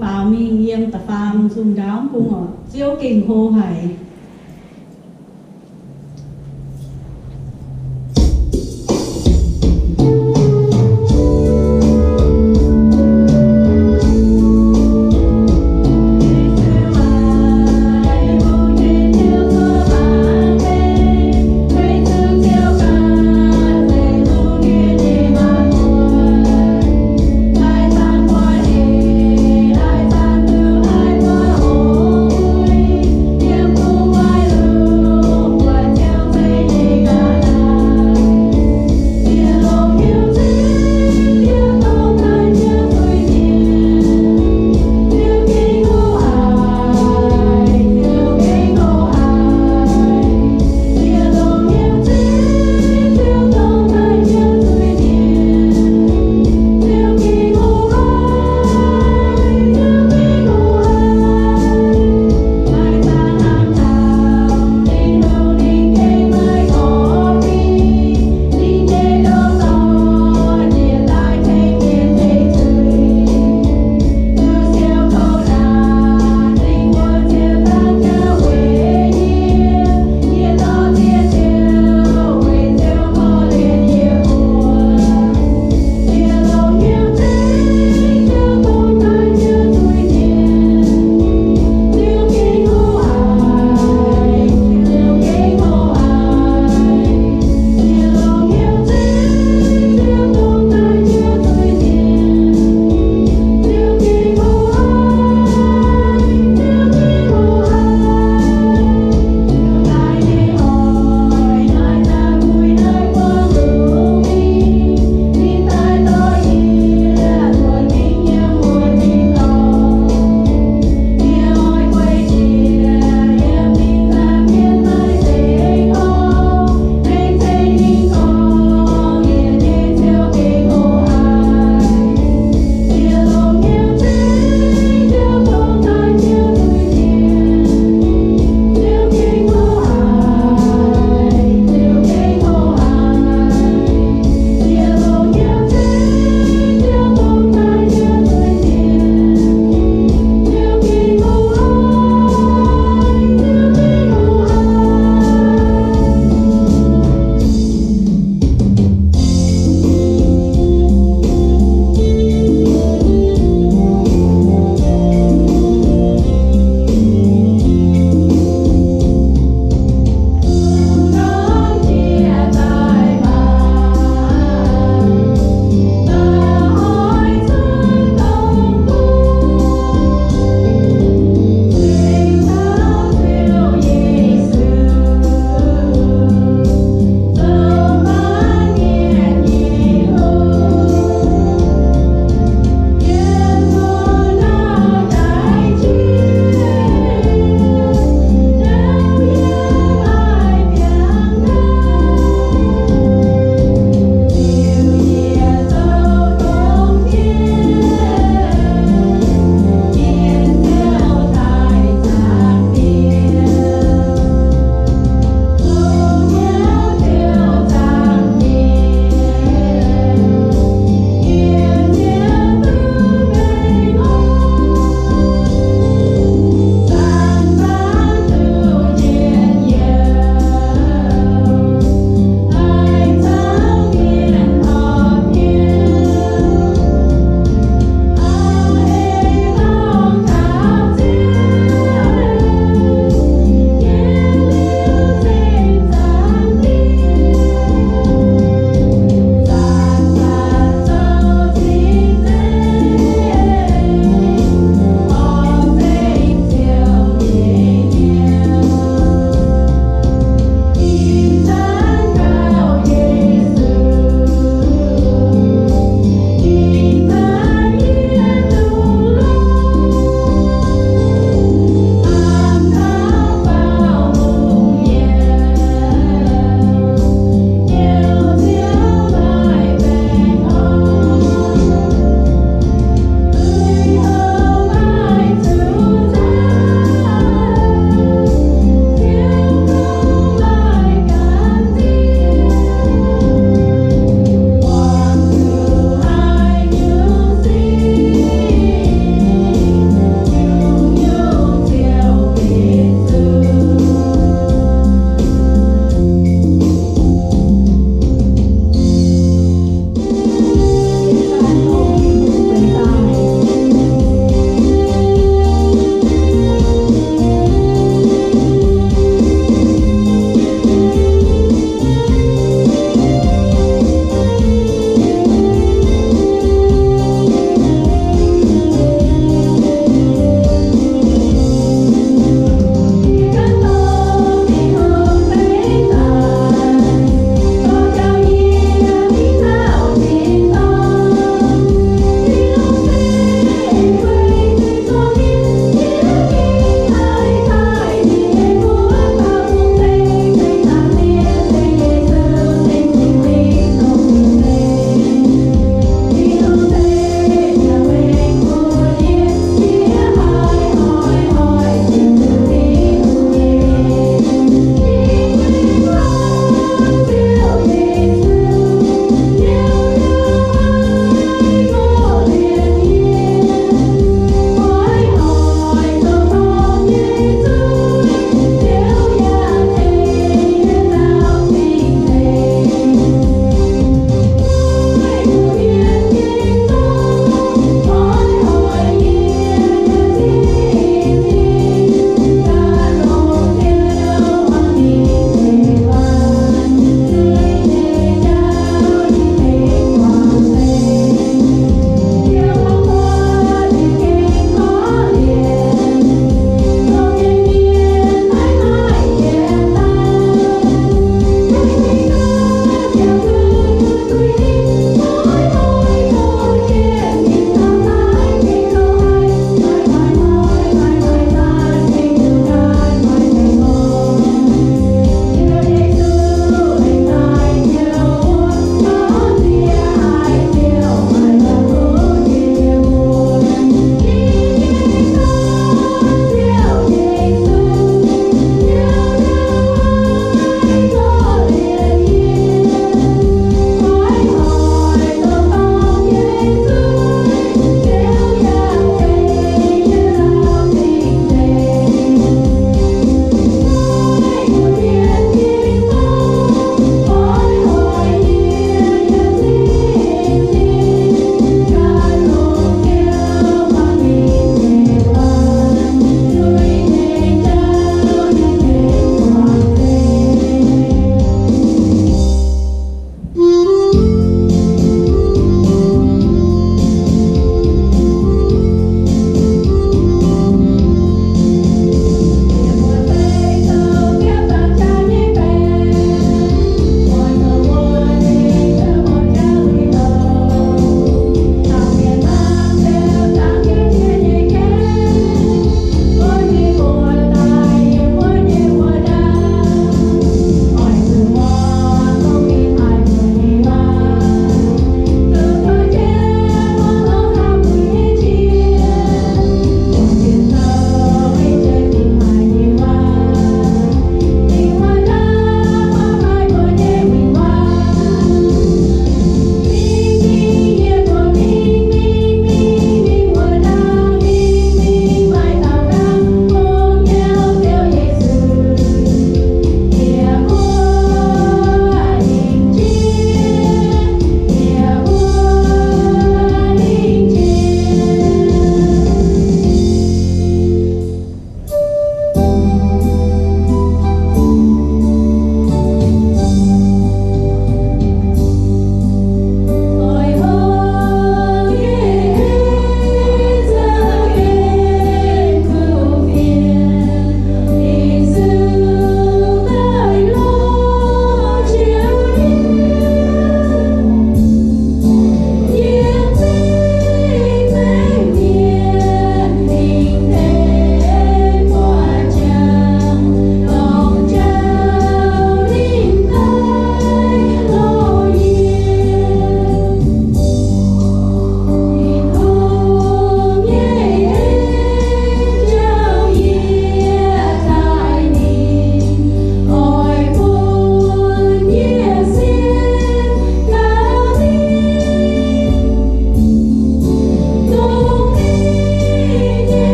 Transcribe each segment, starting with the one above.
Faaux mingh yiem da'faam nzungh ndaauv bung oc. Ziouv gengh hlo haic.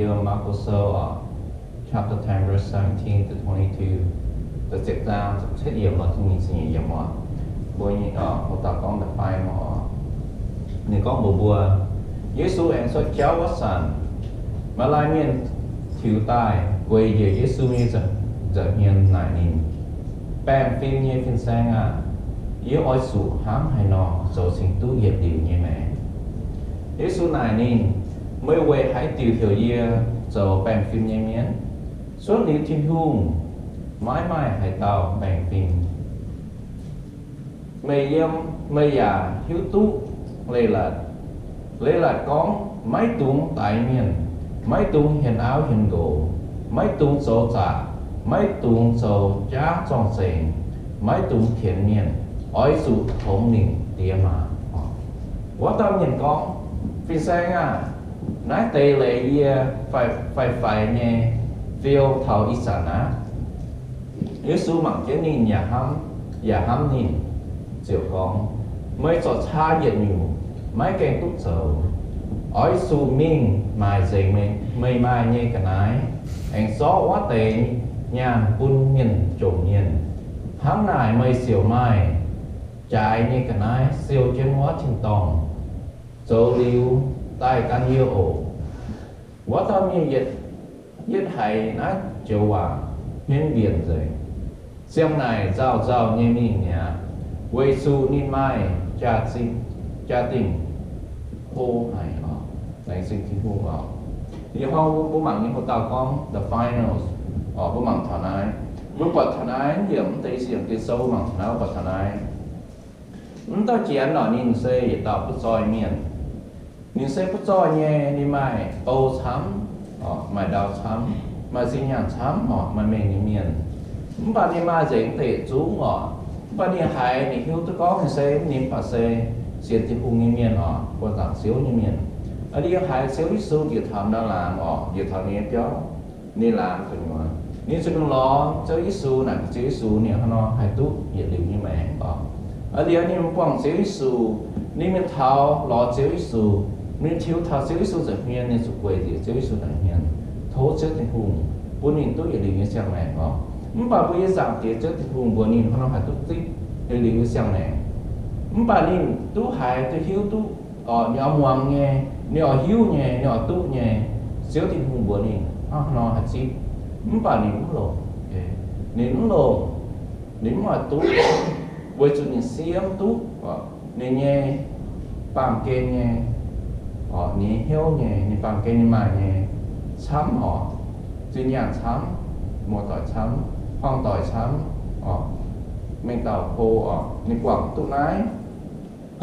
Yiem Marko Sou, chapter ten, verse seventeen to twenty-two, da'ziepc zaang ziepc cietv yiemc, mv, mingh ziepc nyeic yiemc oc. Mbuo nyei, oc, mbuo daux gorngv the final oc. Ninh gorngv mbuox mbuo, Yesu aengx cuotv jauv wuov zanc, maaih laai mienh tiux daaih gueic njiec Yesu nyei nza'hmien naaic ninh, Baengh fim nyei fin-saeng aah! Yie oix zuqc hnangv haaix nor zoux cingx duqv yietc liuz nyei maengc? Yesu naaic ninh, Meih weic haaix diuc heuc yie zoux baengh fim nyei mienh? Cuotv liuz Tin-Hungh, maiv maaih haaix dauh baengh fim. Meih yiem, meih yaac hiuv duqv leiz-latc. Leiz-latc gorngv, Maiv dungx daix mienh, maiv dungx hienx auv hienx nqox, maiv dungx zoux zaqc, maiv dungx zoux jaav zorng-zengx, maiv dungx pienx mienh. Oix zuqc tongx ninh diex maac. Wuov dauh mienh gorngv, Fin-saeng aah! Naaiv deix leiz yie faix-faix nyei fiou taux ih zanc aqv. Yesu mangc jienv ninh yaac hnamv, yaac hnamv ninh, ziouc gorngv, Meih zorc caa yietc nyungc maiv gaengh duqv zoux. Oix zuqc mingh maaic nzengc meih maaih nyei ga'naaiv, aengx zorqv wuov deix nyaanh bun mienh jomc mienh. Hnangv naaic meih ziouc maaih jaaix nyei ga'naaiv siou jienv wuov tin-dorngh. Zoux liuz daaih gan yie oc. Wuov dauh mienh yietv haiz naaiv joux waac hmien mbienc nzengc. Ziang naaic nzauh nzauh nyei mingh mi'aqv, weic zuqc ninh maaih jaa-dingh hlo haic oc. Laengz zingh Tin-Hungh oc. Ih hnoi mbuo mangc nyei hoc dauh gorngv the finals oc. Mbuo mangc taux naaiv, mbuo buatc taux naaiv yiem deix sienx Ging-Sou mangc taux naaiv, mbuo buatc taux naaiv. Mv dauh Janx oc, ninh se yietc dauh butv zoih mienh. Ninh se butv zoih nyei, ninh maaih bou camv, maaih ndau camv, maaih zinh nyaanh camv oc, maaih mengh nyei mienh. Mv baac ninh maaih nzengc deix zungv oc. Mv baac ninh haiz, ninh hiuv duqv gorngv ninh se, ninh mv baac se sienx Tin-Hungh nyei mienh oc, buatc zaangc Ziouv nyei mienh. Ninh haiz Ziouv Yesu njiec taux ndau laangz oc, njiec taux ninh nyei biauv, ninh laangz gu'nyuoz, ninh zuqc mingh lorz Ziouv Yesu, naaic Ziouv Yesu ninh hnangv nor haih duqv yietc liuz nyei maengc oc. Liuz ninh mingh buangh Ziouv Yesu, ninh mingh taux lorz Ziouv Yesu, ninh tiux taux Ziouv Yesu nza'hmien, ninh zuqc gueic njiec Ziouv Yesu nza'hmien, tov Ziouv Tin-Hungh bun ninh duqv yietc liuz nyei siang-maengc oc. Mv baac mbuo nyei Zaangc Diex Ziouv Tin-Hungh mbuox ninh hnangv nor haih duqv zipv yietc liuz nyei siang-maengc. Mv baac ninh duqv haiz, duqv hiuv duqv, ninh oix muangx nyei, ninh oix hiuv nyei, ninh oix duqv nyei. Ziouv Tin-Hungh mbuox ninh hnangv nor haih zipv. Mv baac ninh mv longc. Ninh mv longc, ninh mv oix duqv, weic zuqc ninh siemv duqv ninh nyei baamh gen nyei, ninh nyei hnyouv nyei, ninh baamh gen nyei maaih nyei camv oc, zinh nyaanh camv, muoz-doic camv, hmuangv-doic camv, mengh dauh hlo oc, ninh guangc duqv naaiv.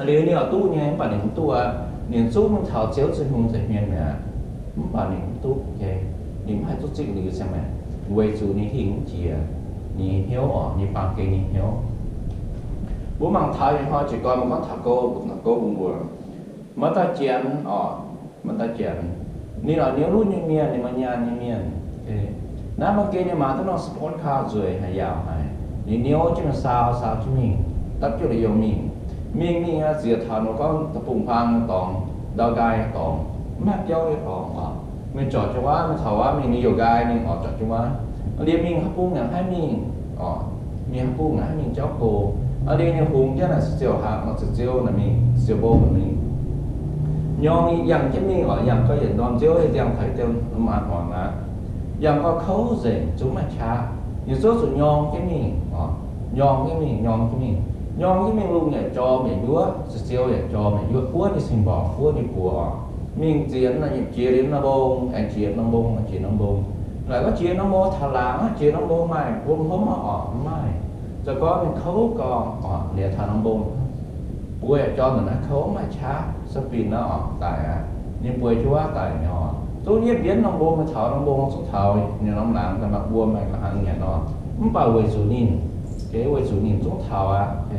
Liuz ninh oix duqv nyei, mv baac ninh mv duqv aqv. Ninh zungv mingh taux Ziouv Tin-Hungh nza'hmien mi'aqv, mv baac ninh mv duqv. Ninh mv haih duqv zipv liuz siang-maengc, weic zuqc ninh hingh mv jiex, ninh nyei hnyouv oc, ninh baamh gen nyei hnyouv. Mbuo mangc taux ih hnoi jiez gorn mbuo gorngv taux gouv, mbuo gorngv taux gouv bun mbuo. Maaih dauh Janx oc, maaih dauh Janx, ninh oix niouv lutv nyei mienh, ninh maaih nyaanh nyei mienh. Naaiv maaih gen nyei maaz duqv norm sport car nzueic haic, yaauc haic. Ninh niouv jienv mingh, saau, saau jienv mingh, dapv jienv la'youz mingh. Mingh mingh aqv, ziex taux nor gorngv deic-bung-huaang nyei dorngx, ndau nqaai nyei dorngx, mv maaih biauv nyei dorngx oc. Mingh zorc jienv wuov, mingh taux wuov mingh, ninh youh nqaai ninh oix zorc jienv wuov. Liuz mingh haaix bung yaac haih mingh oc, mingh haaix bung yaac haih mingh jauv go. Liuz ninh hungx jienv naaic se ziouc hangx nor, se ziouc naaic mingh, se ziouc mbong naaic mingh. Nyorng yangh jienv mingh oc, yangh gau yietc norm nziouv, ndiangx-taic diemv maaih hmuangx aqv. Yangh gau kouv nzengc, zungv maaih qaqv. Ninh zungv zuqc nyorng jienv mingh oc, nyorng jienv mingh, nyorng jienv mingh, nyorng jienv mingh, lungh yaac jorm yaac njuov, se ziouc yaac jorm yaac njuov, buov ninh sin-mborqc, buov ninh buoz oc. Mingh zienx naaic, jiex liuz norm mbong, aengx jiex norm mbong, jiex norm mbong. Naaic gorngv jiex norm mbong taux laangz, jiex norm mbong maaih wuom hopv maiv oc? Mv maaih. Zoux gorngv ninh kouv gorngv oc, liuz taux norm mbong, buoz yaac jorm nzengc naaiv, kouv maiv maaih qaqv, se binh naaiv oc, daic aqv. Ninh bueix jienv wuov daic mi'aqv oc. Zungv yiem mbienv norm mbong, taux norm mbong zungv taux ninh norm laangz daaih maaih wuom, maaih hnaangx nyanc oc. Mv baac weic zuqc ninh, weic zuqc ninh zungv taux aqv.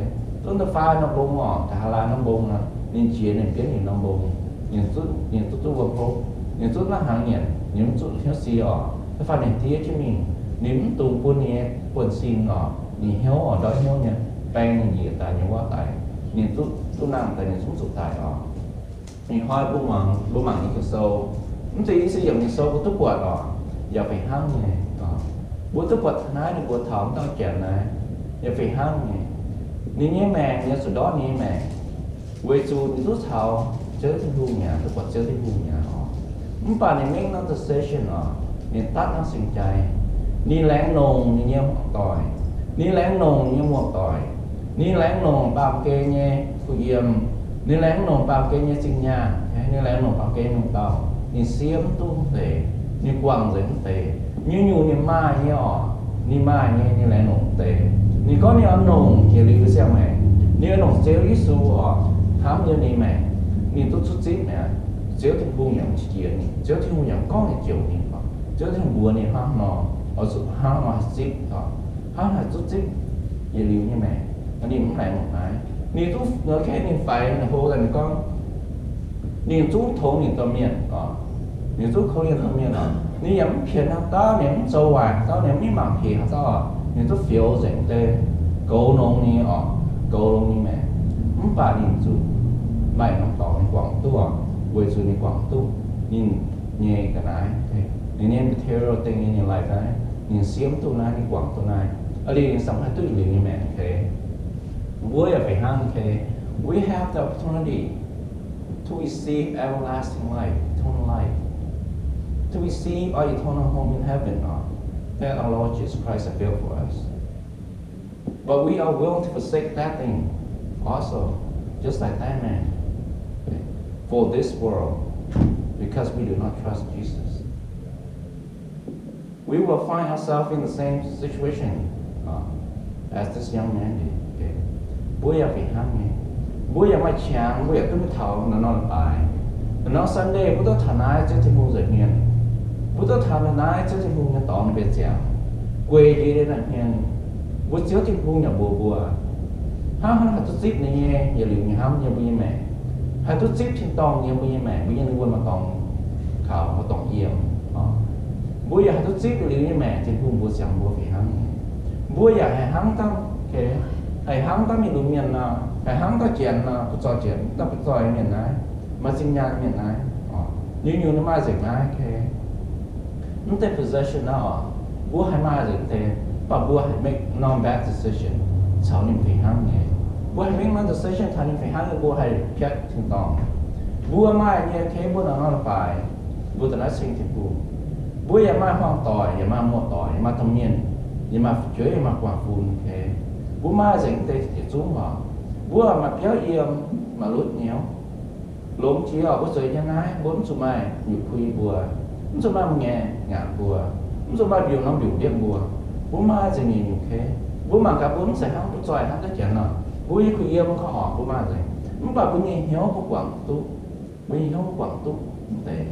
Zungv da'faam norm mbong oc, da'faam norm mbong nor, ninh jiex ninh mbienv ninh norm mbong, ninh zungv, ninh zungv duqv wuom hopv, ninh zungv naaiv hnaangx nyanc, ninh mv zuqc hnyouv sie oc. Da'faam ninh diev jienv mingh, ninh mv dungx bun ninh nyei buonv-sin oc, ninh hnyouv oc, ndortv hnyouv nyei, baeng ninh njiec daaih nyei wuov daic. Ninh duqv, duqv nangh daaih ninh zungv zuqc daic oc. Ih hnoi mbuo mangc, mbuo mangc nyei Ging-Sou, Mv zeiz i se yiemc nyei sou mbuo duqv buatc oc, yaac fih hnangv nyei. Mbuo duqv buatc taux naaiv ninh mbuo taux wuov dauh janx naaiv, yaac fih hnangv nyei. Ninh nyei maengc nyei zuqc ndortv ninh nyei maengc, weic zuqc ninh duqv caux Ziouv Tin-Hungh mi'aqv, duqv buatc Ziouv Tin-Hungh mi'aqv oc. Mv baac ninh maiv maaih decision oc, ninh daaih hnangv singx jai. Ninh laengz longc ninh nyei hmuangv doic, ninh laengz longc ninh nyei muoz-doic, ninh laengz longc baamh gen nyei kuh yiem, ninh laengz longc baamh gen nyei zingh nyaanh, ninh laengz longc baamh gen nyei dauh, ninh siev mv duqv wuov deix, ninh guangc nzengc wuov deix. Nyungc-nyungc ninh maaih nyei oc, ninh maaih nyei, ninh laengz longc wuov deix. Ninh gorngv ninh oix longc yietc liuz siang-maengc, ninh oix longc Ziouv Yesu oc, hnamv yiem ninh maengc, ninh duqv zuqv zipv mi'aqv. Ziouv Tin-Hungh yaac mv qiex jiez ninh, Ziouv Tin-Hungh yaac mv gorngv ninh jouc ninh oc. Ziouv Tin-Hungh mbuox ninh hnangv nor, oix zuqc hnangv nor haih zipv oc, hnangv haih zuqv zipv yietc liuz nyei maengc. Ninh mv laengz longc naaiv, ninh duqv, nor kei ninh faix ninh hlo daaih ninh gorngv, ninh zungv tongx ninh domh mienh oc, ninh zungv tongx ninh domh mienh oc. Ninh yaac mv pienx haaix dauh, ninh mv zoux waaic haaix dauh, ninh mv mangc hec haaix dauh oc. Ninh duqv fioux nzengc deix, goux longx ninh oc, goux longx ninh maengc. Mv baac ninh zuqc maaih norm dorngx ninh guangc duqv oc, weic zuqc ninh guangc duqv ninh nyei ga'naaiv, ninh nyei material thing in his life naaiv, ninh siev mv duqv naaiv, ninh guangc duqv naaiv, aa, ninh samx haih duqv yietc liuz nyei maengc, okay? Mbuo yaac fih hnangv, okay? We have the opportunity to receive everlasting life, eternal life, to receive our eternal home in heaven, uh, that our Lord Jesus Christ has built for us. But we are willing to forsake that thing also, just like that man, for this world, because we do not trust Jesus. We will find ourselves in the same situation, uh, as this young man did. Okay. Mbuo yaac fih hnangv nyei. Mbuo yaac maaih qangx, mbuo yaac duqv mingh taux naaiv norm leiz-baaix. Naaiv norm Sunday, mbuo duqv taux naaiv Ziouv Tin-Hungh nza'hmien. Mbuo duqv taux naaiv Ziouv Tin-Hungh nyei dorngx nyei mbienv ziangx. Gueic njiec naaiv hmien, mbuo Ziouv Tin-Hungh yaac mbuox mbuo, hnangv haaix nor haih duqv zipv ninh nyei yietc liuz nyei hnamv yiem mbuo nyei maengc, haih duqv zipv tin-dorngh yiem mbuo nyei maengc, mbuo nyei wuonh maaih dorngx kaux, maaih dorngx yiem. Mbuo yaac haih duqv zipv yietc liuz nyei maengc, Tin-Hungh mbuox ziangx mbuo fih hnangv nyei. Mbuo yaac haih hnangv dauh, okay, haih hnangv dauh mingh lunx mienh nor, haih hnangv dauh janx nor, butv-zoih janx, dauh butv-zoih mienh naaiv, maaih zinh nyaanh mienh naaiv, nyungc-nyungc ninh maaih nzengc naaiv, okay. Mv deix possession naaiv oc, mbuo haih maaih nzengc deix, mv baac mbuo haih make norm bad decision caux ninh fih hnangv nyei. Mbuo haih make norm decision caux ninh fih hnangv nyei, mbuo haih piatv tin-dorngh. Mbuo maaih nyei, okay, mbuo naaiv norm leiz-baaix, mbuo da'naaiv ceng Tin-Hungh. Mbuo yaac maaih hmuangv-doic, yaac maaih muoz-doic, yaac maaih domh mienh, yaac maaih fu'jueiv, yaac maaih guangc fun, okay. Mbuo maaih nzengc deix yietc zungv oc. Mbuo maaih biauv yiem, maaih lutv nyouz. Longx jiex oc, mbuo zueiz nyei naaiv, mbuo mv zuqc maaih nyutc kuh yie mbuo, mv zuqc maaih mienh ngaatc mbuo, mv zuqc maaih mbiungc norm mbiungc ndiev mbuo. Mbuo maaih nzengc nyei, okay. Mbuo mangc gaax mbuo mv zeiz hnangv butv-zoih hnangv deix janx nor, mbuo nyei kuh yiem mv kouv oc, mbuo maaih nzengc. Mv baac mbuo nyei hnyouv mbuo guangc duqv, mbuo nyei hnyouv mbuo guangc duqv mv deix,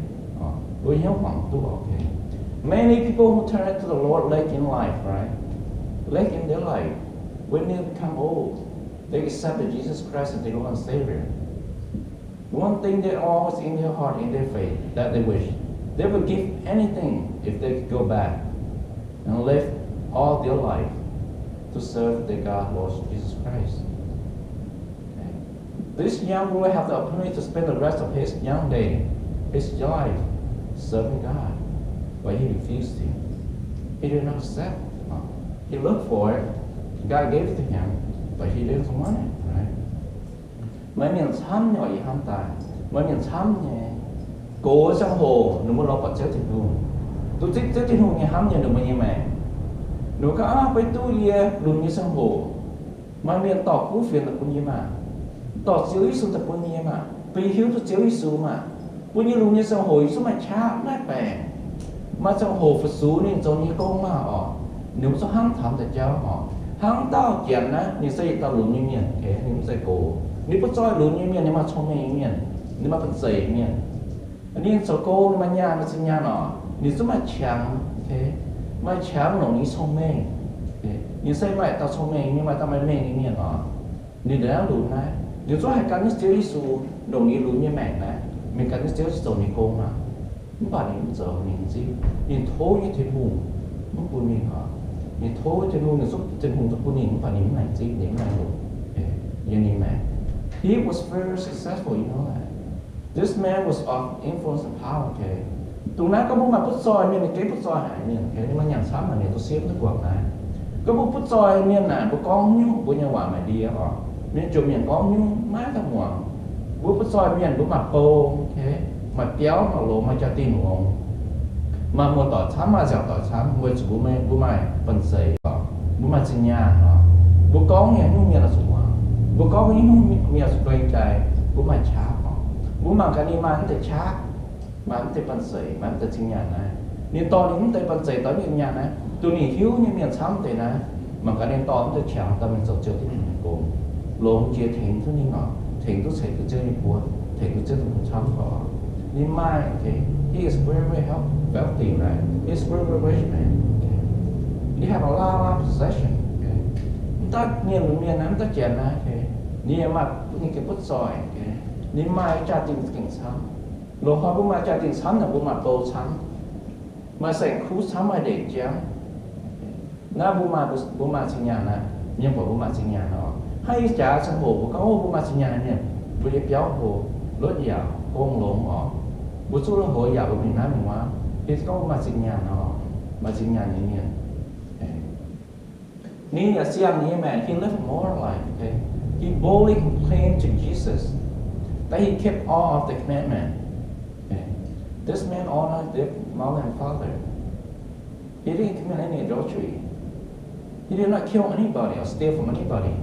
mbuo nyei hnyouv guangc duqv, okay. Many people who turn to the Lord late in life, right? Late in their life, when they become old, they accepted Jesus Christ as their Lord and Savior. One thing they always in their heart, in their faith, that they wish they would give anything if they could go back and live all their life to serve their God, Lord Jesus Christ. Okay. This young boy have the opportunity to spend the rest of his young day, his life, serving God, but he refused it. He did not accept. He looked for it. God gave it to him, but he didn't want it, right? Maaih mienh camv nyei, yie hnamv daaih, maaih mienh camv nyei, gox ziangh hoc ninh mbuo lorz buatc Ziouv Tin-Hungh, duqv zipv Ziouv Tin-Hungh nyei hnamv nyei ninh mbuo nyei maengc. Ninh mbuo gorngv, aa, beiv duqv yie lunx nyei ziangh hoc, maaih mienh dorh kuv fienx daaih bun yie maah, dorh Ziouv Yesu daaih bun yie maah, bun yie hiuv duqv Ziouv Yesu maah, bun yie lunx nyei ziangh hoc yie zungv maaih qaqv maaih baengc. Maaih ziangh hoc fu-sux ninh zoux nyei gong maah oc, ninh mbuo zungv hnamv taux deix jauv oc. Hnangv dauh janx naaiv, ninh se yietc dauh lunx nyei mienh, okay, ninh mv zeiz gox. Ninh butv-zoih lunx nyei mienh, ninh maaih cong-mengh nyei mienh, ninh maaih banh zeic mienh. Ninh zoux gong, ninh maaih nyaanh, maaih zinh nyaanh oc, ninh zungv maaih qangx, okay, maaih qangx longc ninh cong-mengh. Okay. Ninh se maaih dauh cong-mengh nyei, maaih dauh maaih mengh nyei mienh oc. Ninh ndongc naaiv lunx naaiv, ninh zungv haih gan jienv Ziouv Yesu longc ninh lunx nyei maengc naaiv, mingh gan jienv Ziouv Yesu zoux ninh gong aqv. Mv baac ninh mv zoux, ninh mv zipv. Ninh tov nyei Tin-Hungh mv bun ninh oc. Ninh tov Tin-Hungh, ninh zungv, Tin-Hungh zungv bun ninh, mv baac ninh mv laengz zipv, ninh mv laengz longc yiem ninh maengc. He was very successful, you know that. This man was of influence and power, okay? Dongh naaiv gorngv mbuo maaih butv zoih mienh, ninh gengh butv zoih haic mienh, ninh maaih nyanc camv haic, ninh duqv siepv duqv guangc naaiv. Gorngv mbuo butv zoih mienh naaic, mbuo gorngv nyungc, mbuo nyei waac maaih ndie oc. Mienh jomc mienh gorngv nyungc maiv daaih muangx. Mbuo butv zoih mienh mbuo maaih bou, maaih biauv, maaih longx, maaih jaa-dingh longx, maaih muoz-doic camv, maaih nziaauc doic camv, weic zuqc mbuo maaih banh zeic oc, mbuo maaih zinh nyaanh oc. Mbuo gorngv nyungc mienh oix zuqc muangx, mbuo gorngv nyungc mienh oix zuqc guei jai, mbuo maaih qaqv oc. Mbuo mangc gaax ninh maaih mv deix qaqv, maaih mv deix banh zeic, maaih mv deix zinh nyaanh naaiv. Ninh dorh ninh mv deix banh zeic, dorh mv deix nyaanh naaiv, dongh ninh hiuv nyei mienh camv deix naaiv, mangc gaax ninh dorh mv deix qangx dorh mingh zoux Ziouv Tin-Hungh nyei gong, longx jiex tengx duqv ninh oc, tengx duqv ceix duqv Ziouv nyei buonc, tengx duqv Ziouv Tin-Hungh camv oc. Ninh maaih, okay, he is very, very health-, wealthy, right? He is very, very rich man. Okay. He have a lot, lot of possession. Okay. Mv daaih mienh, mienh naaiv mv daaih janx naaiv, okay, ninh yaac maaih ninh gengh butv zoih, okay. Ninh maaih jaa-dingh gengh camv. Loz-hnoi mbuo maaih jaa-dingh camv naaic, mbuo maaih bou camv, maaih saeng-kuv camv, maaih ndeic jangv. Naaiv mbuo maaih, mbuo maaih zinh nyaanh naaiv, mienh buatc mbuo maaih zinh nyaanh oc. Hnangv ih jaax ziangh hoc mbuo gorngv, o, mbuo maaih zinh nyaanh nyei mienh, mbuo nyei biauv hlo, lotv yaac gong longx oc. Mbuo zuqc lotv hlo yaac mbuo mingh naaiv mingh wuov, hiuv duqv gorngv mbuo maaih zinh nyaanh oc, maaih zinh nyaanh nyei mienh. Ninh yaac siang ninh nyei maengc, he lived a moral life, okay? He boldly proclaimed to Jesus that he kept all of the commandment. Okay? This man honored their mother and father. He didn't commit any adultery. He did not kill anybody or steal from anybody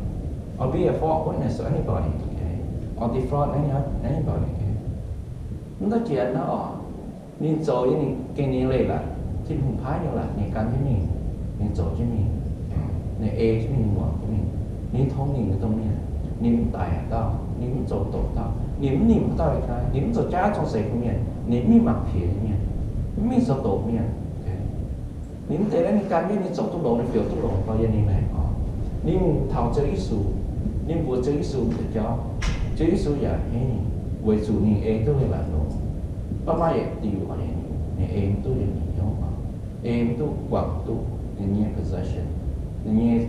or be a false witness to anybody, okay? Or defraud any, anybody, okay? Mv daaih jiex naaiv oc. Ninh zoux nyei, ninh gengh ninh leiz-latc, Tin-Hungh paaiv nyei leiz-latc ninh gan jienv mingh, ninh zoux jienv mingh, ninh ei jienv mingh, muangx jienv mingh. Ninh tong ninh nyei domh mienh, ninh mv daic haaix dauh, ninh mv zoux doqc dauh, ninh mv nimc haaix dauh ih hnoi, ninh mv zoux jaav zong-zeic bun mienh, ninh mv mingh mangc piex mienh, mv mingh zoux doqc mienh. Ninh mv deix naaiv ninh gan jienv ninh zoux duqv longx, ninh fioux duqv longx dorh yie ninh maengc oc. Ninh taux Ziouv Yesu, ninh mbuox Ziouv Yesu deix jauv, Ziouv Yesu yaac hei ninh, weic zuqc ninh ei duqv leiz-latc longx. Baav maaih yietc diuc oc, ninh ei mv duqv yie ninh hnyouv oc, ei mv duqv guangc duqv ninh nyei possession, ninh nyei,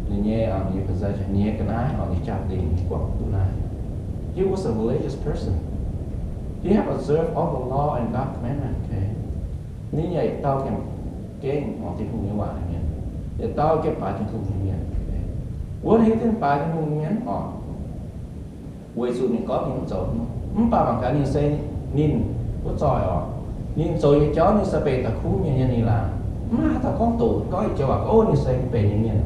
ninh nyei, ninh nyei possession, ninh nyei ga'naaiv oc, ninh jaa-dingh, ninh guangc duqv naaiv. He was a religious person. He have observed all the law and God commandment, okay? Ninh yaac yietc dauh gengh, gengh muangx Tin-Hungh nyei waac nyei mienh, yietc dauh gengh baaix Tin-Hungh nyei mienh. Wuov hiuv duqv baaix Tin-Hungh nyei mienh oc, weic zuqc ninh gorngv ninh mv zoux. Mv baac mangc gaax ninh se ninh butv zoih oc. Ninh zoux nyei jauv ninh se benx da'kuv mienh nyei ninh laangz. Mv maaih haaix dauh gorngv doqc gorngv ih joux waac gorngv, o, ninh se benx nyei mienh.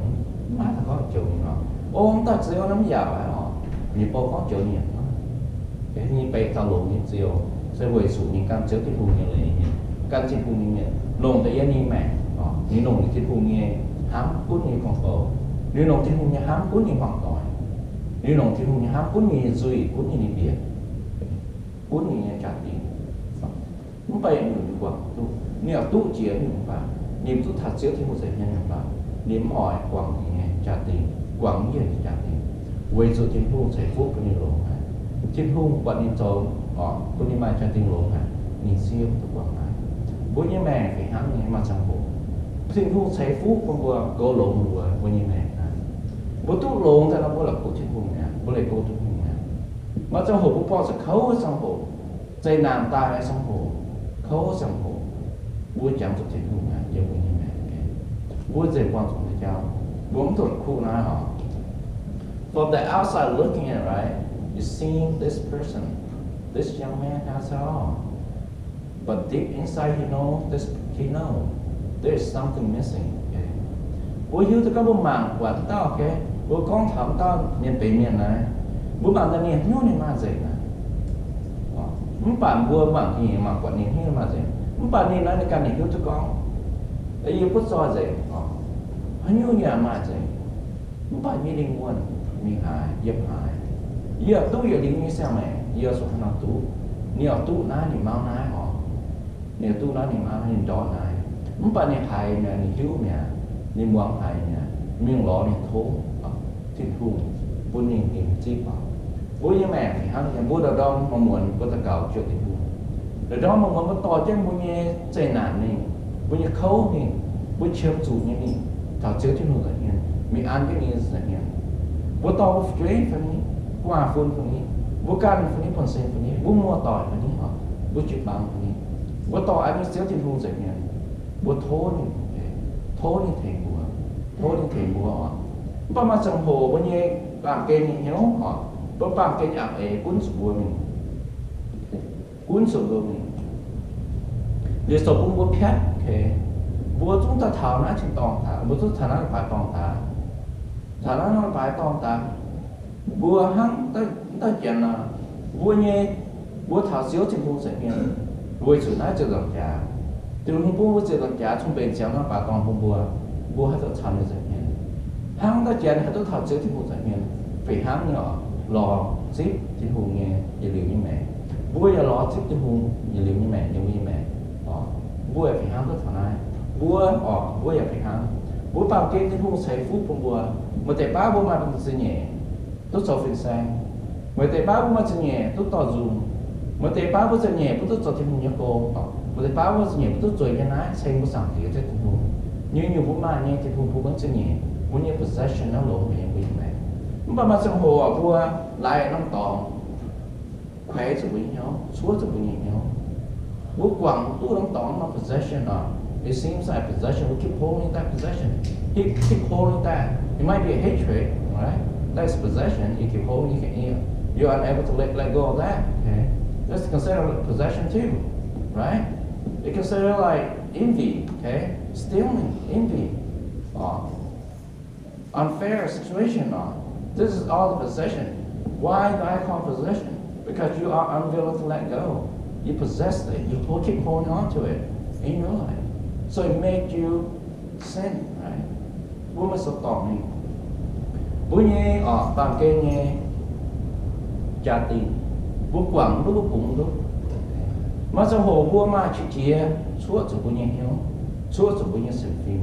Mv maaih haaix dauh gorngv joux ninh oc. O, mv daaih Ziouv naaiv mv yaac oc. Ninh bou gorngv joux ninh, ninh benx dauh longx nyei Ziouv, se weic zuqc ninh gan Ziouv Tin-Hungh nyei leiz nyei mienh, gan Tin-Hungh nyei mienh, longc deix yie ninh maengc oc. Ninh longc Tin-Hungh nyei hnamv gunv ninh nyei gorngv-bou. Ninh longc Tin-Hungh nyei hnamv gunv ninh hmuangv doic. Ninh longc Tin-Hungh nyei hnamv gunv ninh nyei nzuih, gunv ninh nyei mbienc, gunv ninh nyei jaa-dingh. Mv baac nyungc ninh guangc duqv, ninh yaac duqv jiex nyungc baac, ninh mv duqv taux Ziouv Tin-Hungh nza'hmien nyungc baac, ninh mv oix guangc ninh nyei jaa-dingh, guangc yie nyei jaa-dingh, weic zuqc Tin-Hungh ceix fuqv bun ninh longx haic. Tin-Hungh buatc ninh zoux oc, bun ninh maaih jaa-dingh longx haic, ninh siemv duqv guangc naaiv. Mbuo nyei maengc fih hnangv nyei, maaih ziangh hoc Tin-Hungh ceix fuqv bun mbuo, goux longx mbuo, mbuo nyei maengc naaiv. Mbuo duqv longx daaih nor, mbuo la'kuqv Tin-Hungh mi'aqv, mbuo leih go Tin-Hungh mi'aqv. Maaih ziangh hoc mbuo buangh zuqc kouv ziangh hoc, zeqc naanc daaih nyei ziangh hoc, kouv ziangh hoc, mbuo jangx zuqc Tin-Hungh aqv yiem mbuo nyei maengc. Mbuo nzengc buangh zuqc nyei jauv, mbuo mv duqv la'kuqv naaiv oc. From the outside looking in, right, you see this person, this young man has it all. But deep inside, he know this, he know there is something missing. Okay? Mbuo hiuv duqv gorngv mbuo mangc buatc dauh, okay? Mbuo gorngv taux dauh mienh benx mienh naaiv, mbuo mangc daaih ninh hnyouv ninh maaih nzengc naaiv. Mv baac mbuo mangc ninh, mangc buatc ninh hnyouv maaih nzengc. Mv baac ninh naaiv ninh ganh ninh hiuv duqv gorngv, yie butv zoih nzengc. Haaix nyungc yaac maaih nzengc. Mv baac yie lingh wuonh mingh haaix, yiem haaix, yie yaac duqv yietc liuz nyei siang-maengc, yie zuqc haaix nor duqv. Ninh yaac duqv naaiv, ninh mauv naaiv oc. Ninh yaac duqv naaiv, ninh mauv naaiv, ninh ndortv naaiv. Mv baac ninh haiz mi'aqv, ninh hiuv mi'aqv, ninh muangx haiz mi'aqv, mingh lorz ninh tov Tin-Hungh bun ninh, ninh zipv oc. Mbuo nyei maengc fih hnangv nyei, mbuo ndorm-ndorm muonz-muonz mbuo daux gaux ziouc Tin-Hungh. Ndorm-ndorm muonz-muonz mbuo dorh jienv mbuo nyei zeqc naanc mingh, mbuo nyei kouv mingh, mbuo qiemx zuqc nyei mingh taux Ziouv Tin-Hungh nza'hmien, mingh an jienv ninh nza'hmien. Mbuo dorh mbuo fu'jueiv fai ni, gu'nguaaz-fun fai ni, mbuo ganh fai ni, buonv-sin fai ni, mbuo muoz-doic fai ni oc, mbuo jiu-baang fai ni, Mbuo dorh an nyei Ziouv Tin-Hungh nzengc mienh, mbuo tov ninh, tov ninh tengx mbuo, tov ninh tengx mbuo oc. Mv baac maaih ziangh hoc mbuo nyei baamh gen nyei hnyouv oc, mbuo baamh gen nyei a'eix gunv zuqc mbuo mingh, gunv zuqc mbuo mingh. Liuz zoux bun mbuo piatv, mbuo zungv daaih taux naaiv tin-dorngh daaih, mbuo zungv taux naaiv leiz-baaix dorngh daaih, taux naaiv leiz-baaix dorngh daaih, mbuo hnangv mv dauh janx nor, mbuo nyei, mbuo taux Ziouv Tin-Hungh nzengc mienh, weic zuqc naaiv ziepc nzaangc jaax, Tin-Hungh bun mbuo ziepc nzaangc jaax cun-mbenc ziangx naaiv leiz-baaix dorngh bun mbuo, mbuo haih duqv caux ninh nzengc mienh. Hnangv dauh janx haih duqv taux Ziouv Tin-Hungh nzengc mienh, fih hnangv nyei oc, lorz zipv Tin-Hungh nyei yietc liuz nyei maengc. Mbuo yaac lorz zipv Tin-Hungh yietc liuz nyei maengc, yiem mbuo nyei maengc. Mbuo yaac fih hnangv duqv taux naaiv. Mbuo oc, mbuo yaac fih hnangv. Mbuo baamh gen Tin-Hungh ceix fuqv bun mbuo. Maaih deix baav mbuo maaih zingh nyeic duqv zoux fin-saeng. Maaih deix baav mbuo maaih zingh nyeic duqv dorh nzung. Maaih deix baav mbuo zingh nyeic mbuo duqv zoux Tin-Hungh nyei gong. Maaih deix baav mbuo zingh nyeic mbuo duqv zueiz nyei naaiv ceng mbuo Zaangc Diex Ziouv Tin-Hungh. Nyungc-nyungc mbuo maaih nyei Tin-Hungh bun mbuo zingh nyeic, mbuo nyei possession naaiv longx haic yiem mbuo nyei maengc. Mv baac maaih ziangh hoc mbuo laaic norm dorngx kueix zuqc mbuo nyei hnyouv, cuotv zuqc mbuo nyei hnyouv. Mbuo guangc duqv norm dorngx norm possession oc. It seems like possession. We keep holding that possession. Keep, keep holding that. It might be a hatred, right? That is possession. You keep holding, you can, you, you're unable to let, let go of that. Okay? That's considered possession too, right? It considered like envy, okay? Stealing, envy. Oc. Unfair situation oc. This is all the possession. Why do I call possession? Because you are unwilling to let go. You possess it. You hold, keep holding on to it in your life. So it make you sin, right? Mbuo maaih sou dorngc mingh. Mbuo nyei oc, baamh gen nyei jaa-dingh, mbuo guangc duqv, mbuo bungx duqv. Maaih ziangh hoc mbuo maaih qiex jiez cuotv zuqc mbuo nyei hnyouv, cuotv zuqc mbuo nyei sienx fim.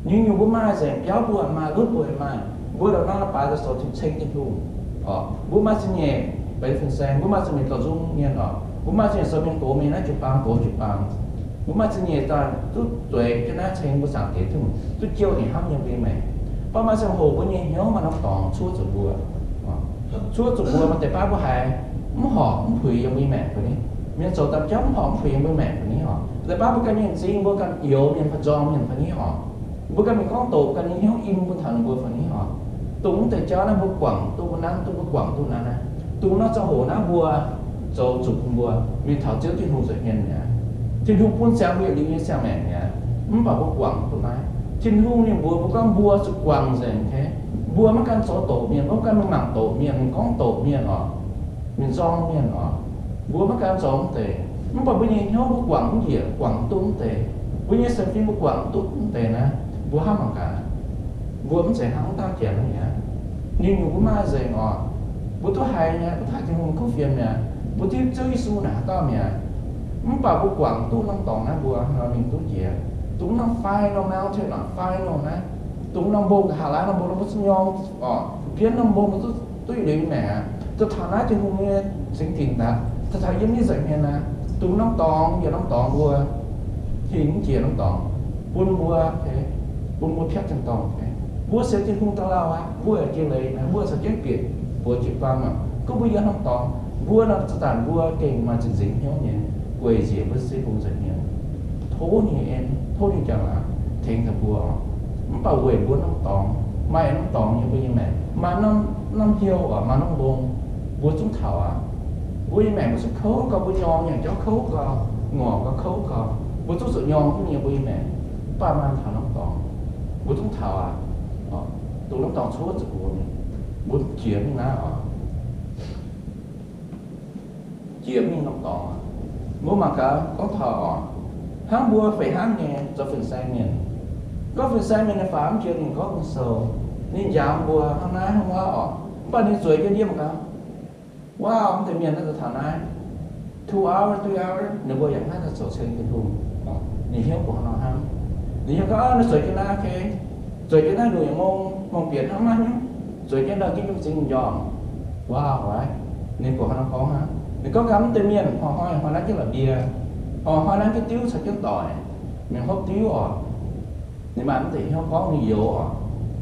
Nyungc-nyungc mbuo maaih nzengc, biauv mbuo maaih, lunv mbuo maaih, mbuo ndongc naaiv leiz-baaix daaih zoux ceng Tin-Hungh. Oc, mbuo maaih zingh nyeic benx fin-saeng, mbuo maaih zingh nyeic dorh nzung mienh oc, mbuo maaih zingh nyeic zoux mienh gox mingh naaiv jiu-baang gox jiu-baang. Mbuo maaih zingh nyeic daaih duqv zueiz jienv naaiv ceng mbuo Zaangc Diex Tin-Hungh, duqv jouh ninh hnamv yiem mbuo nyei maengc. Mv baac maaih ziangh hoc mbuo nyei hnyouv maaih norm dorngx cuotv zuqc mbuo, cuotv zuqc mbuo. Maaih deix baav mbuo haiz mv horpc mv puix yiem mbuo nyei maengc fai ni? Mienh zoux daaih jauv mv horpc mv puix yiem mbuo nyei maengc fai ni oc? Deix baav mbuo ganh nyei m'zing mbuo ganh youx mienh fai nzorng mienh fai ni oc? Mbuo ganh mingh gorngv doqc ganh nyei hnyouv im bun taux ninh mbuo fai ni oc? Dongh mv deix jauv naaiv mbuo guangc duqv mbuo nanv, duqv mbuo guangc duqv naaiv naaiv. Dongh naaiv ziangh hoc naaiv mbuo zoux zuqc bun mbuo mingh taux Ziouv Tin-Hungh nzengc mienh mi'aqv. Tin-Hungh bun ziangx mbuo yietc liuz nyei siang-maengc mi'aqv. Mv baac mbuo guangc duqv naaiv. Tin-Hungh ninh mbuox mbuo gorngv mbuo zuqc guangc nzengc, okay? Mbuo maiv gan zoux doqc mienh, mbuo maiv gan mingh mangc doqc mienh, mingh gorngv doqc mienh oc, mingh nzorng mienh oc. Mbuo maiv gan zoux mv deix. Mv baac mbuo nyei hnyouv mbuo guangc mv njiec, guangc mv duqv mv deix. Mbuo nyei sienx fim mbuo guangc mv duqv mv deix naaiv, mbuo hnamv mangc gaax, mbuo mv zeiz hnangv wuov dauh janx mi'aqv. Nyungc-nyungc mbuo maaih nzengc oc. Mbuo duqv haiz mi'aqv, mbuo taaih Tin-Hungh kuv fienx mi'aqv, mbuo div Ziouv Yesu naaic haaix dauh mi'aqv. Mv baac mbuo guangc duqv norm dorngx naaiv mbuo nor mingh duqv jiex. Dongh norm final mountain oc, final naaiv, dongh norm mbong nqa'haav laai norm mbong, mbuo zuqc nyorng oc, bienv norm mbong mbuo duqv, duqv yietc liuz nyei maengc aqv. Duqv taux naaiv Tin-Hungh nyei singx dinc daaih, duqv taux yiem naaiv nzengc mienh aqv. Dongh norm dorngx, yietc norm dorngx mbuo hingh mv jiex norm dorngx bun mbuo, bun mbuo piatv tin-dorngh. Mbuo sienx Tin-Hungh daaih lauh aqv, mbuo yaac jiex leiz, mbuo caux jienv bieqc buoz jiu-baang aqv. Gorngv mbuo yiem norm dorngx, mbuo nor za'gengh mbuo gengh maaih zinh nzengc hnyouv nyei gueic njiec mbuo Tin-Hungh nzengc mienh. Tov ninh en, tov ninh jangx-laangc tengx taux mbuo oc. Mv baac weic mbuo norm dorngx, maaih norm dorngx yiem mbuo nyei maengc, maaih norm, norm hnyouv oc, maaih norm mbong, mbuo zungv taux aqv. Mbuo nyei maengc mbuo zungv kouv gau, mbuo nyorng nyei jauv kouv gau, ngorc gau, kouv gau, mbuo zungv zuqc nyorng duqv nyei mbuo nyei maengc. Mv baac maaih taux norm dorngx, mbuo zungv taux aqv. Dongh norm dorngx cuotv zuqc mbuo mingh, mbuo jiex mingh naaiv oc. Jiex mingh norm dorngx, mbuo mangc gaax gorngv taux oc, hnangv mbuo fih hnangv nyei zoux fin-saeng mienh. Gorngv fin-saeng mienh nyei faaux mv jiex ninh gorngv mingh sou, ninh njaaux mbuo hnangv naaiv hnangv wuov oc. Mv baac ninh zueiz jienv ndiev mangc gaax, wow, mv deix mienh naaiv daaih taux naaiv two hour, three hour, ninh mbuo yaac hnangv naaiv zoux ceng Tin-Hungh. Ninh hnyouv mbuoqc hnangv nor hnangv. Ninh hnyouv gorngv, ninh zueiz jienv naaiv, okay, zueiz jienv naaiv nduqc yietc mong, mong bieqc hnangv naaiv nyungc, zueiz jienv ndau jienv nyungc zingh njormh. Wow, right? Ninh mbuoqc hnangv nor gorngv hnangv. Ninh gorngv gaax mv deix mienh hnoi-hnoi, hnoi nanv jienv la'biei, hnoi-hnoi nanv jienv diuv caux jienv doic, mingh hopv diuv oc. Ninh maaih mv deix hnyouv gorngv ninh youx oc.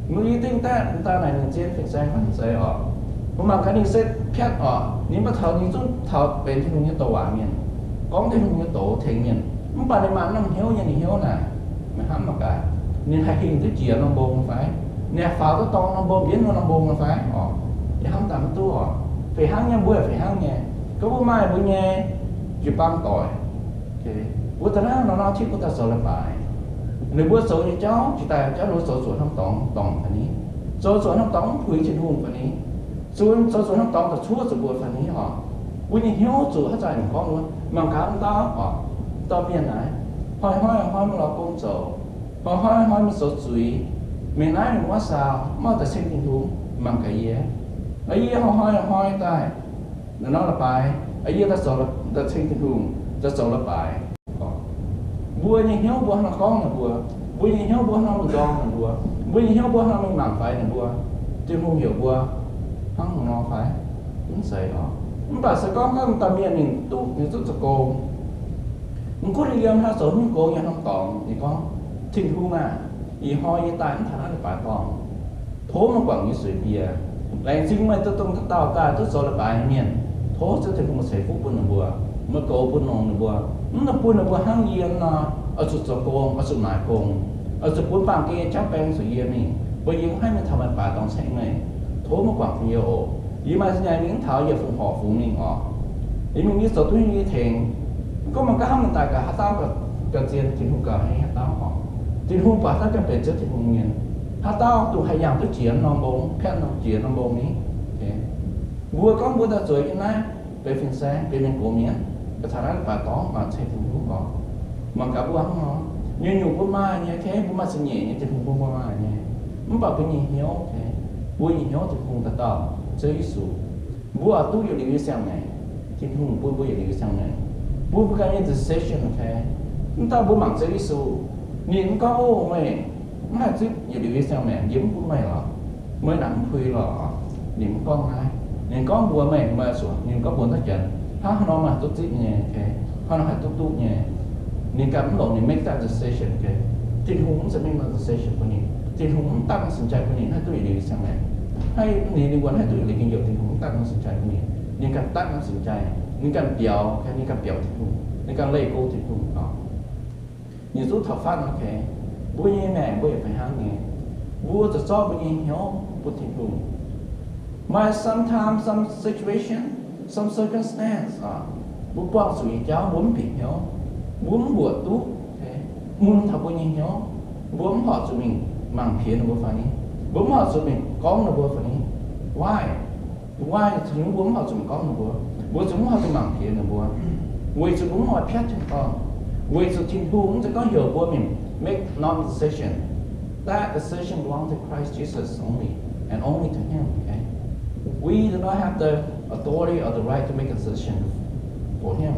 Mv baac yie dingh daaih, daaih naaic ninh zien fin-saeng hnangv zeiz oc. Mbuo mangc gaax ninh se piatv oc. Ninh mbuo taux, ninh zungv taux benx Tin-Hungh nyei douc waac mienh, gorngv Tin-Hungh nyei doz tengx mienh. Mv baac ninh maaih norm hnyouv nyei, ninh hnyouv naaic, meih hnamv mangc gaax, ninh haih hingh duqv jiex norm mbong fai? Ninh haih faaux duqv dorng norm mbong, mbienv norm mbong fai? Orqc, yie hnamv daaih mv duqv orqc. Fih hnangv nyei, mbuo yaac fih hnangv nyei. Gorngv mbuo maaih mbuo nyei jiu-baang doic, mbuo daaih naaiv nor nor tipv mbuo daaih zoux leiz-baaix. Ninh mbuo zoux nyei jauv, jiex daaih jauv ninh mbuo zoux zuqc norm dorngx, dorngc fai ni? Zoux zuqc norm dorngx mv puix Tin-Hungh fai ni? Zoux, zoux zuqc norm dorngx daaih cuotv zuqc mbuo fai ni orqc? Mbuo nyei hnyouv zuqc haaix zanc gorngv wuov, mangc gaax wuov dauh orqc, dauh mienh naaiv, hnoi-hnoi hnoi-hnoi maiv lorz gong zoux, hnoi-hnoi hnoi-hnoi maiv zoux zuiz, mingh naaiv mingh wuov saau, maiv daaih ceng Tin-Hungh. Mangc gaax yie, yie hnoi-hnoi hnoi-hnoi daaih, naaiv nor leiz-baaix, yie daaih zoux, daaih ceng Tin-Hungh, daaih zoux leiz-baaix. Mbuo nyei hnyouv mbuo hnangv nor gorngv ninh mbuo, mbuo nyei hnyouv mbuo hnangv nor nzorng ninh mbuo, mbuo nyei hnyouv mbuo hnangv nor mingh mangc faix ninh mbuo, Tin-Hungh heuc mbuo hnangv nor fai? Mv zeiz orqc. Mv baac se gorngv gorngv dauh mienh ninh duqv, ninh zuqc zoux gong, mv gunv ninh yiem haaix zoux haaix nyungc gong, yiem haaix norm dorngx, ninh gorngv, Tin-Hungh aah! Ih hnoi yie daaih mv taux naaiv leiz-baaix dorngh, tov meih guangc yie sueih bie. Laengz zingh meih duqv dongh dauh dauh daaih duqv zoux leiz-baaix nyei mienh. Tov Ziouv Tin-Hungh ceix fuqv bun ninh mbuo, meih goux bun longx ninh mbuo, mv nor bun ninh mbuo hnangv yie nor, oix zuqc zoux gong, oix zuqc maaiz gong, oix zuqc bun baamh gen nyei jauv baeng zuqc yie mingh, mbuo yie mv haih mingh taux leiz-baaix dorngx ceng meih. Tov meih guangc bun yie oc. Yie maaih za'gengh mingh mv taux, yie fungx horc fungx mingh orqc. Yie mingh yie zoux duqv nyei, yie tengx. Gorngv mangc gaax hnamv mingh daaih gaax haaix dauh gauh, gauh zien, Tin-Hungh gauh haiz haaix dauh orqc. Tin-Hungh buatc haaix dauh ganh benx Ziouv Tin-Hungh mienh, haaix dauh dongh haih yangh duqv jiex norm mbong, piatv norm jiex norm mbong ni. Mbuo gorngv mbuo daaih zueiz yiem naaiv benx fin-saeng, benx mienh gox mienh, ga'taaix naaiv leiz-baaix dorngx maaih ceng Tin-Hungh orqc. Mangc gaax mbuo hnangv nor, nyungc-nyungc mbuo maaih nyei, kei mbuo maaih za'nyeic nyei Tin-Hungh bun mbuo maaih nyei. Mv baac mbuo nyei hnyouv, kei, mbuo nyei hnyouv Tin-Hungh daaih dauh Ziouv Yesu. Mbuo oix duqv yietc liuz nyei siang-maengc, Tin-Hungh bun mbuo yietc liuz nyei siang-maengc, bun mbuo ganh nyei decision, kei. Mv dauh mbuo mangc Ziouv Yesu, ninh mv gorngv, Ov, meih mv haih zipv yietc liuz nyei siang-maengc, yie mv bun meih lorqc. Meih naaic mv puix lorqc. Ninh mv gorngv naaiv. Ninh gorngv mbuox meih, meih zuqc, ninh gorngv mbuox naaiv janx, hnangv haaix nor meih haih duqv zipv nyei, kei, hnangv haaix nor haih duqv duqv nyei. Ninh ganh mv longc, ninh make that decision, kei. Tin-Hungh mv zeiz make that decision bun ninh. Tin-Hungh mv daaih norm sin-jai bun ninh haih duqv yietc liuz nyei siang-maengc, haih ninh, ninh wuonx haih duqv yietc liuz nyei hnyouv. Tin-Hungh mv daaih norm sin-jai bun ninh. Ninh ganh daaih norm sin-jai. Ninh ganh biaux, kei, ninh ganh biaux Tin-Hungh. Ninh ganh leih go Tin-Hungh orqc. Ninh zuqv taux fatv nor, kei, mbuo nyei maengc mbuo yaac fih hnangv nyei. Mbuo zuqc zorqv mbuo nyei hnyouv bun Tin-Hungh. Maaih sometime, some situation, some circumstance, mbuo buangh zuqc nyei jauv mbuo mv bieqc hnyouv, mbuo mv mbuoqc duqv, mun taux mbuo nyei hnyouv, mbuo mv horpc zuqc mingh mangc piex ninh mbuo fai ni, mbuo mv horpc zuqc mingh gorngv ninh mbuo fai ni. Why? Why? Weic zuqc mbuo mv horpc zuqc mingh gorngv ninh mbuo, weic zuqc mv horpc zuqc mangc piex ninh mbuo, weic zuqc mbuo mv oix piatv tin-dorngh, weic zuqc Tin-Hungh mv zeiz gorngv heuc mbuo mingh make norm decision. That decision belongs to Christ Jesus only and only to Him. Okay? We do not have the authority or the right to make a decision for Him.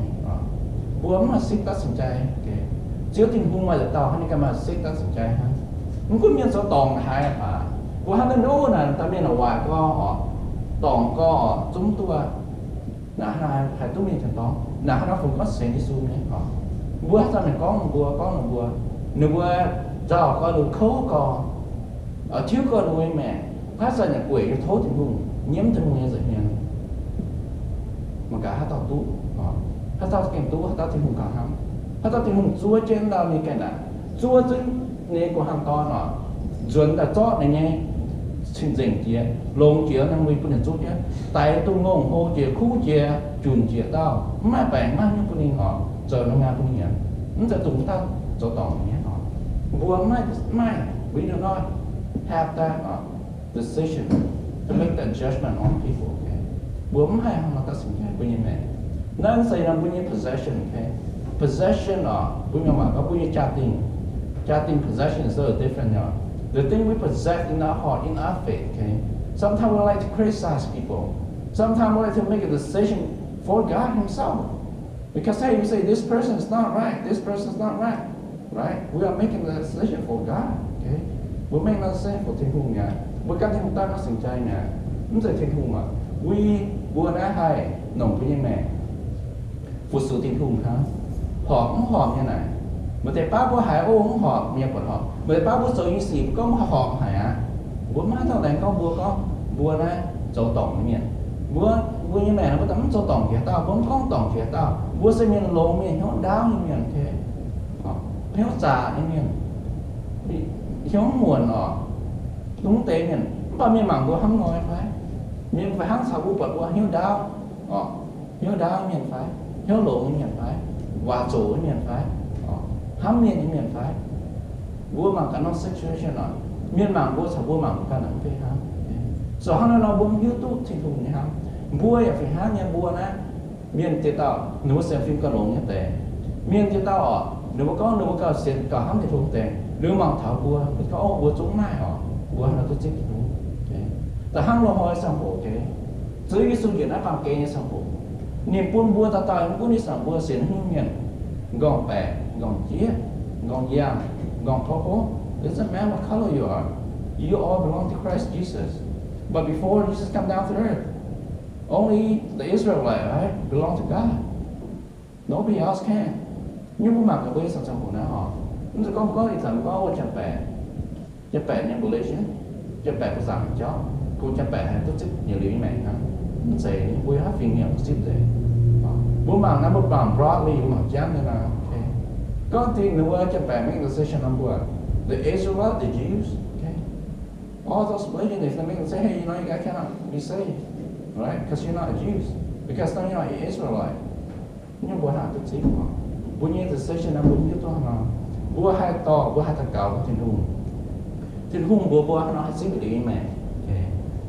Mbuo mv maaih สิทธิ์ตัดสินใจ. Ziouv Tin-Hungh maaih dauh hnangv, ninh ganh maaih สิทธิ์ตัดสินใจ hnangv. Mv gunv mienh zoux dorngc haaix baac, mbuo hnangv naaiv nor naaic, dauh mienh waaic gorx orqc, dorngc gorx orqc, zungv duqv aqv. Naaic hnangv naaic haih duqv mingh tin-dorngh, naaic hnangv naaic fungx gorngv sienx Yesu nyei orqc. Mbuo haaix zanc mingh gorngv ninh mbuo, gorngv ninh mbuo, ninh mbuo nzauh gorx, ninh kouv gorx, tiuv gorx ninh mbuo nyei maengc, haaix zanc yaac gueic nyei tov Tin-Hungh, nyiemv Tin-Hungh nyei nza'hmien. Mangc gaax haaix dauh duqv, haaix dauh gengh duqv, haaix dauh Tin-Hungh gauh hnamv, haaix dauh Tin-Hungh zuov jienv ndau ninh ganh naaic, zuov zunv ninh nyei guh hnaangx dorn orqc, nzuonx daaih zorqv ninh nyei cing-nzengc jiex, longx jiex, ninh mbuo bun ninh zuqv jienv, daix duqv ngongh hlo jiex, kuv jiex, junc jiex dauh, mv maaih baengc maiv nyungc bun ninh orqc, zoux norm ngaanh bun ninh aqv. Mv zeiz dongh dauh zoux dorngc nyei orqc. Mbuo maiv, maiv, we do not have that decision to make that judgment on people. Mbuo mv haih hnangv nor ตัดสินใจ mbuo nyei maengc. Naaiv se nor mbuo nyei possession, okay? Possession orqc, mbuo mienh maac gorngv mbuo nyei jaa-dingh. Jaa-dingh, possession is so different orqc. The thing we possess in our heart, in our faith, okay? Sometimes we like to criticize people. Sometimes we like to make a decision for God Himself. Because hey, you say this person is not right, this person is not right, right? We are making the decision for God, okay? Mbuo maiv maaih decision for Tin-Hungh mi'aqv. Mbuo ganh Tin-Hungh daaih ตัดสินใจ mi'aqv. Mv zeiz Tin-Hungh aqv. We, mbuo naaiv haih longc mbuo nyei maengc fu-sux Tin-Hungh hnangv. Horpc mv horpc nyei naaic, maaih deix baav mbuo haiz, o, mv horpc, mienh buatc horpc. Maaih deix baav mbuo zoux nyei sic mbuo gorngv mv horpc haic aqv. Mbuo maiv dauh laengz gorngv mbuo gorngv mbuo naaiv zoux dorngc nyei mienh. Mbuo, mbuo nyei maengc mbuo daaih mv zoux dorngc jiex dauh, mbuo mv gorngv dorngc jiex dauh. Mbuo se mienh longx mienh, hnyouv ndaauv nyei mienh, okay? hnyouv zaqc nyei mienh, hnyouv muonc oc, dongh deix mienh. Mv baac mienh mangc mbuo hnangv nor nyei fai? Mienh fai hnangv caux mbuo buatc mbuo hnyouv ndaauv oc, hnyouv ndaauv nyei mienh fai, hnyouv longx nyei mienh fai, waac zoqc nyei mienh fai, hnamv mienh nyei mienh fai? Mbuo mangc gaax norm situation oc, mienh mangc mbuo caux mbuo mangc mbuo ganh naaic mv fih hnangv. So hnangv naaiv nor mbuo hiuv duqv Tin-Hungh nyei hnamv. Mbuo yaac fih hnangv nyei, mbuo naaiv mienh dieh dauh ninh mbuo sienx fim gauh longx nyei deix. Mienh dieh dauh oc, ninh mbuo gorngv ninh mbuo gauh sienx gauh hnamv Tin-Hungh deix, ninh mbuo mangc taux mbuo, gorngv, Ov, mbuo zungv maaih oc, mbuo haaix nor duqv zipv Tin-Hungh. Da'hnangv loz-hnoi ziangh hoc, Ziouv Yesu njiec naaiv baamh gen nyei ziangh hoc, ninh bun mbuo dauh dauh, mv gunv ih zanc mbuo sienx haaix nyungc mienh, nqorngv-baeqc, nqorngv-jieqv, nqorngv-yangh, nqorngv-touv, doesn't matter what color you are, you all belong to Christ Jesus. But before Jesus come down to earth, only the Israelite, right, belong to God. Nobody else can. Nyungc mbuo mangc gaax mbuo ih zanc ziangh hoc naaiv oc, mv zeiz gorngv mbuo gorngv ih zanc mbuo gorngv wuov Janx-Baeqc, Janx-Baeqc nyei religion, Janx-Baeqc mbuo zaangc jauv, kungx Janx-Baeqc haih duqv zipv nyei liuz nyei maengc hnangv. Mv zeiz, mbuo yiem haaix fingx mienh duqv zipv nzengc. Mbuo mangc naaiv, mbuo mangc broadly, mbuo mangc jangv nyei naaiv. Gorngv dingc ninh mbuo Janx-Baeqc make decision on mbuo, the Israelite, the Jews, all those religions, if they make decision, hey, you know, you guys cannot be saved, right? Because you're not a Jews, because now you're not an Israelite. Nyungc mbuo hnangv duqv zipv oc. Mbuo nyei decision naaiv mbuo hiuv duqv hnangv nor, mbuo haih dorh, mbuo haih daux gaux bun Tin-Hungh. Tin-Hungh mbuox mbuo hnangv nor haih zipv liuz nyei maengc.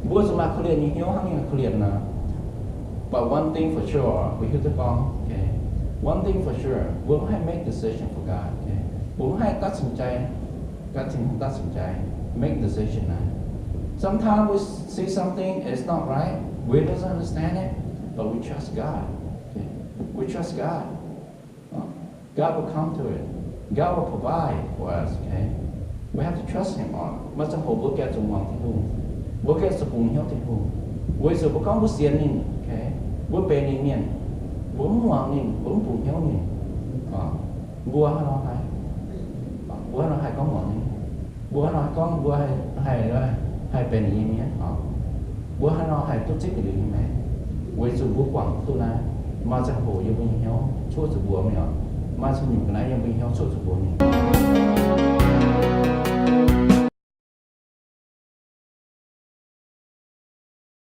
Mbuo zuqc maaih korv-lienh nyei hnyouv hnangv ninh korv-lienh nor. But one thing for sure, mbuo hiuv duqv gorngv, one thing for sure, mbuo mv haih make decision for God. Mbuo mv haih ตัดสินใจ gaax Tin-Hungh ตัดสินใจ make decision naaiv. Sometimes we see something is not right, we doesn't understand it, but we trust God. We trust God. God will come to it. God will provide for us, okay? We have to trust Him on. Maaih ziangh hoc mbuo gengh zuqc muangx Tin-Hungh. Mbuo gengh zuqc bungx hnyouv Tin-Hungh. Weic zuqc mbuo gorngv mbuo sienx ninh, okay? Mbuo benx ninh mienh, mbuo mv muangx ninh, mbuo mv bungx hnyouv ninh, mbuo hnangv nor haih, mbuo hnangv nor haih gorngv muangx ninh? Mbuo hnangv nor haih gorngv mbuo haih, haih benx ninh nyei mienh oc? Mbuo hnangv nor haih duqv zipv ninh liuz nyei maengc? Weic zuqc mbuo guangc duqv naaiv, maaih ziangh hoc yiem mbuo nyei hnyouv cuotv zuqc mbuox mingh oc. Maaih ziangh nyungc ga'naaiv yiem mbuo nyei hnyouv cuotv zuqc mbuox mingh.